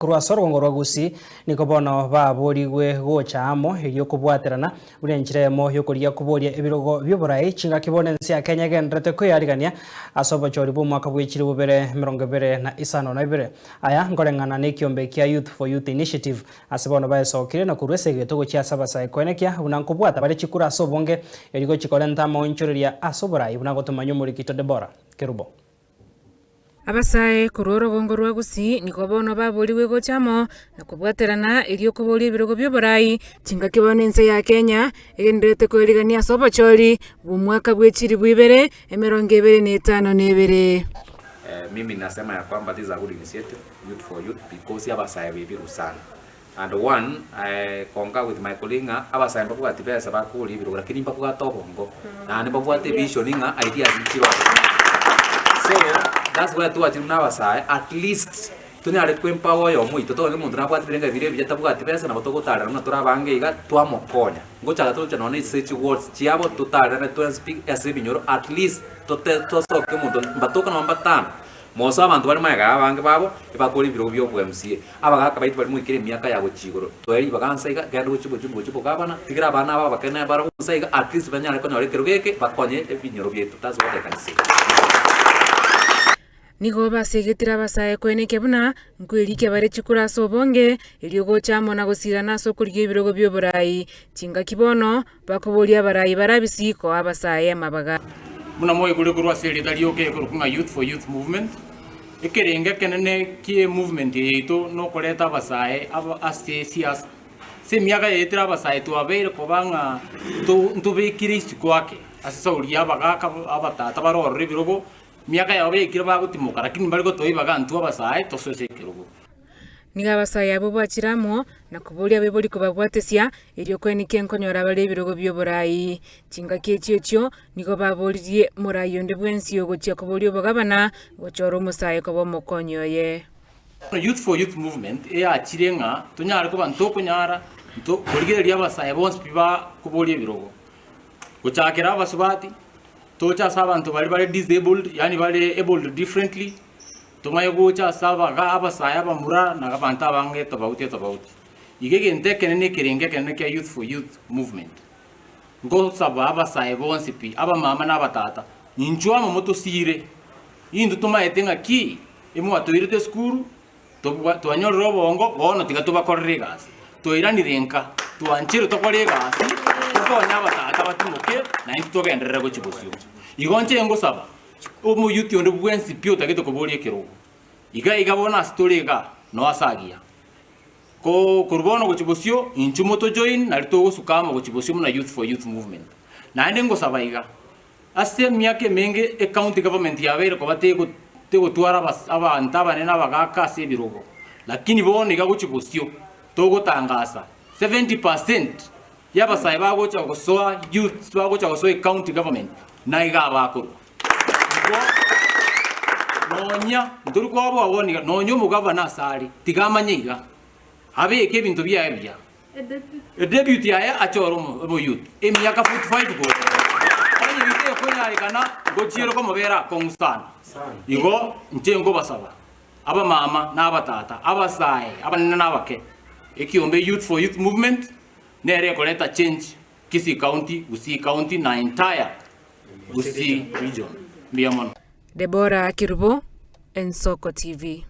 Korwa ase orogongo rwa Gusii nigo bono baborigwe gocha amo erio kobwaterana buna enchera eyemo y'okorigia koboria ebirogo bi'oborai chingaki bono ense ya Kenya egendererete kweyarigania ase obochori bw'omwaka bwe chilifu bibere 52. Aya nkoreng'ana nekiombe kia Youth for Youth Initiative ase bono baesokire na korwa esegeto gochia ase abasae koenekia buna nkobwata bare chikura ase obonge erio gochia korenta amaonchoreria ase oborai buna gotomanya omorikito Deborah Kerubo. Abasae korwa orogongo rwa Gusii nigo bono baborigwe gocha amo na kobwaterana erio koboria ebirogo bi'oborai. Chingaki bono ense ya Kenya egendererete koerigania ase obochori bw'omwaka bwe chilifu ibere, 25 na ibere. Mimi nasema ya kwamba this is a good initiative youth for youth because abasae bebiru sana and one I concur with my colleague ng'a abasae mbabwati besa bakoria ebirogo lakini mbabwate obongo naende mbabwate evision ng'a ideas nchire ororo. So that's why twachire buna abasae at least tonyare ko empower oyomo oito tonyore omonto nabwate ebirengererio bire ebiya tabwati besa nabo togotarera buna tore abange iga twamokonya. Ngochaka toche nonye na ase chiwards chiabo totarerane twensi pi ase ebinyoro at least tote tosoke omonto mbatoka nonye mbatano. Mosoe abanto bare magega y'abange babo, ebakore ebirogo bi'obo MCA. Abagaaka baito baria moikire emiaka ya gochia igoro, toe ribaga nse iga, genda gochia obochie obochie bogabana, tigera abana aba abake na barabwo nse iga, at least banyare konyora ekerogo eke, bakonye ebinyoro biaito. That's what I can say. Nigo basegetire abasae koenekia buna nkwerikia bare chikura ase obonge, erio gocha amo na gosirana ase okorigia ebirogo bi'oborai. Chingaki bono Bakoboria abarai barabisi koa abasae amabaga. Buna mwaigure korwa ase erieta rioka ekorokwa ng'a Youth for Youth Movement, ekerengo ekenene kie movement eye yaito nokoreta abasae aba ase siasa. Ase emiaka yaetire abasae twabeire koba ng'a nto ntobekire isiko ake ase sauri ya abagaka abatata bare ororo ebirogo, emiaka yabo yaikire bagotimoka lakini mbari gotoa ibaga intwe abasae tosoe ase ekerogo. Nigo abasae abwo bwachire amo na koboria abaibori kobabwatesia, erio koenekia nkonyora bare ebirogo bi'oborai. Chingaki echio echio nigo baboririe morai onde bwensi ogochia koboria obogabana, gochora omosae koba omokonyi oye. Youth for Youth Movement eyachire ng'a tonyare koba ntokonyara nto korigereria abasae bonsi pi bakoboria ebirogo, gochakera abasubati, toche ase abanto baria bare disabled yaani bare abled differently, Tomanye gocha ase abaga, abasae, abamura, na abanto abange tobauti etobauti. Iga egento ekenene ekerengo ekenene kia Youth for Youth movement, ngosaba abasae bonsi pi, abamama na abatata, inchuo amo motosiire, intwe tomaete ng'a ki emwatoirete esukuru, tobwa twanyorire obongo, bono tiga tobakorere egasi. Twairanire nka, twanchire tokore egasi, tokonye abatata batimoke, naintwe togenderere gochia bosio. Igo inche ngosaba. Omoyuti onde bwensi pi otagete koboria ekerogo, iga iga bono ase tore igaa, noo ase agiya. Ko korwa bono gochia bosio, inchuo motojoin nari togosuka amo gochia bosio buna Youth for Youth Movement. Naende ngosaba iga, ase emiaka emenge ecounty government yabeire koba tego tegotwara abas abanto abanene abagaka ase ebirogo, lakini bono iga gochia bosio, togotangasa 70% Y'abasae bagocha gosoa youths bagocha gosoa ecounty government na iga abakorwa. Igo nonya ntori koboa bono iga nonya omogavana ase are tiga amanye iga abeke ebinto biaye buya. Edeputy yaye achore omo omoyouth emiaka 45 gocha onye gete ekonyarekana ngochiere komobera akong'u sana. Igo inche nkobasaba abamama na abatata, abasae abanene na abake, ekiombe Youth for Youth Movement nere ekoreta change Kisii County, Gusii County na entire Gusii region. Mbuya mono. Deborah Kerubo, Ensoko TV.